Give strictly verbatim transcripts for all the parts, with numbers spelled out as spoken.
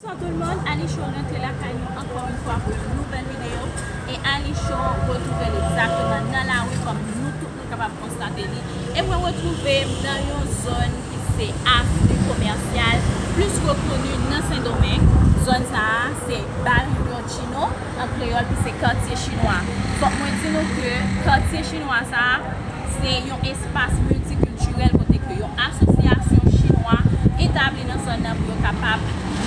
Bonsoir tout le monde, Alicho rantre lakay nou ankò yon fwa pou yon nouvèl videyo. E Alicho retwouve l egzakteman nan lari kòm nou tout nou kapab konstate li. E mwen retwouve m nan yon zòn ki se avni komèsyal plis rekoni nan Sendomeng. Zòn sa a se Barrio Chino an kreyòl ki se katye chinwa. Fòk mwen di nou ke katye chinwa sa a se yon espas miltikiltirèl kote ke yon asosyasyon chinwa etabli nan zòn nan pou yo kapab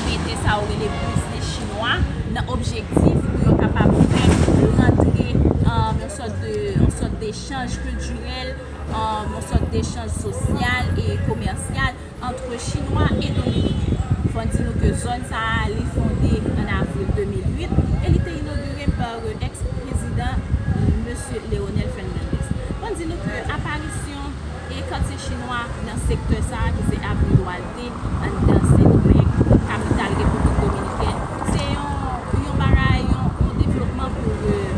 mete sa yo rele biznis chinwa nan objektif pou yo kapab fè rantre, um, yon sòt de, yon sòt dechanj kiltirèl, um, yon sòt dechanj sosyal e komèsyal ant Chinwa e Dominiken. Fò n di nou ke zòn sa a, li fonde an avril de mil uit e li te inogire pa, euh, èks-prezidan, euh, mesye Leonel Fernandez. Fò n di nou ke aparisyon e katye chinwa nan sektè sa a, ki se Avni Duarte, anndan Sendomeng, kapital Repiblik Dominikèn, se yon, yon bagay, yon, yon devlopman pou, euh,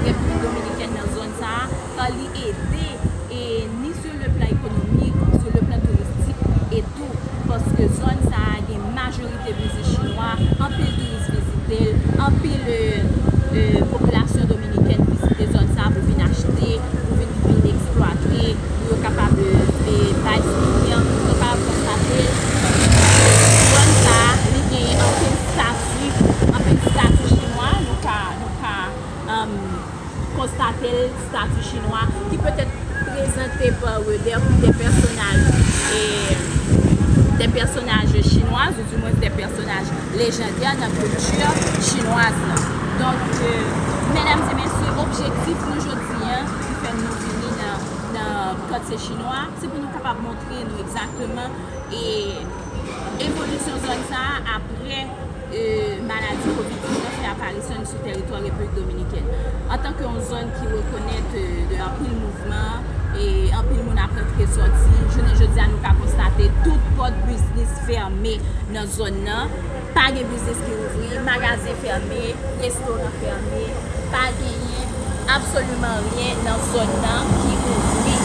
Repiblik Dominikèn nan zòn sa a, kan li ede, e ni sou le plan ekonomik, sou le plan touristik, e tou, paske zòn sa a gen majorite biznis chinwa, anpil touris vizite l, anpil, euh, euh, popilasyon dominikèn vizite zòn sa a pou vin achte, pou vin, vin eksplwate, pou yo kapab, euh, bay souvni, pou yo kapab konstate zòn sa a, li genyen anpil stati, anpil stati chinwa, nou ka, nou ka, um, konstate l, stati chinwa, ki petèt prezante pa, euh, de, de pèsonaj, e, de pèsonaj chinwaz, ou dimwens de pèsonaj lejandè nan kilti chinwaz lan. Donk, euh, medam e mesye, objektif nou jodi a, ki fè nou vini nan, nan katye chinwa, se pou nou kapab montre nou egzakteman e evolisyon zòn sa a apre, e, maladi kovid diznèf fè aparisyon li sou tèritwa Repiblik Dominikèn. Antanke yon zòn ki rekonèt, e, de anpil mouvman e anpil moun ap rantre sòti, jounen jodi a nou ka konstate tout pòt biznis fèmen nan zòn nan. Pa gen biznis ki ouvri, magazen fèmen, restoran fèmen, pa genyen absoliman ryen nan zòn nan ki ouvri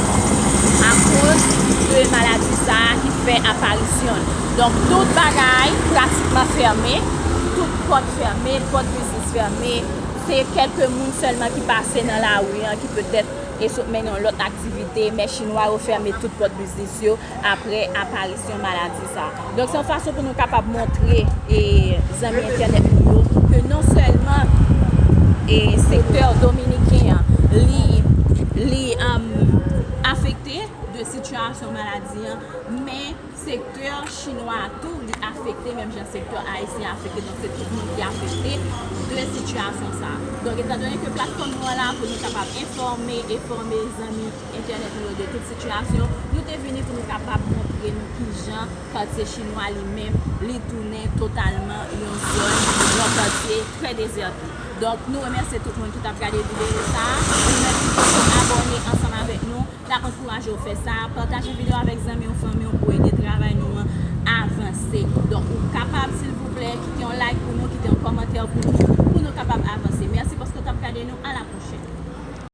akoz de maladi sa a ki fè aparisyon l. Donk, tout bagay pratikman fèmen, tout pòt fèmen, pòt biznis fèmen. Se kèlke moun sèlman ki pase nan lari an, ki petèt e sot mennen yon lòt aktivite, men chinwa yo fèmen tout pòt biznis yo apre aparisyon maladi sa a. Donk, se yon fason pou nou kapab montre, e, zanmi entènèt nou yo ke non sèlman, e, sektè dominiken an, li, li, um, afekte de sitiyasyon maladi an, men sektè chinwa a tou, li afekte menm jan sektè ayisyen afekte. Donk, se tout moun ki afekte de sitiyasyon sa a. Donk, etandone ke platfòm nou an la pou nou kapab enfòme, enfòme zanmi entènèt nou yo de tout sitiyasyon, nou te vini pou nou kapab montre nou kijan katye chinwa li menm, li tounen totalman yon zòn, yon katye trè dezète. Donk, nou remèsye tout moun ki t ap gade videyo sa a. Ou menm ki poko abòne ansanm avèk nou, n ap ankouraje w fè sa. Pataje videyo avèk zanmi w, fanmi w pou ede travay nou an avanse. Donk, ou kapab, silvouplè, kite yon like pou nou, kite yon kòmantè pou nou.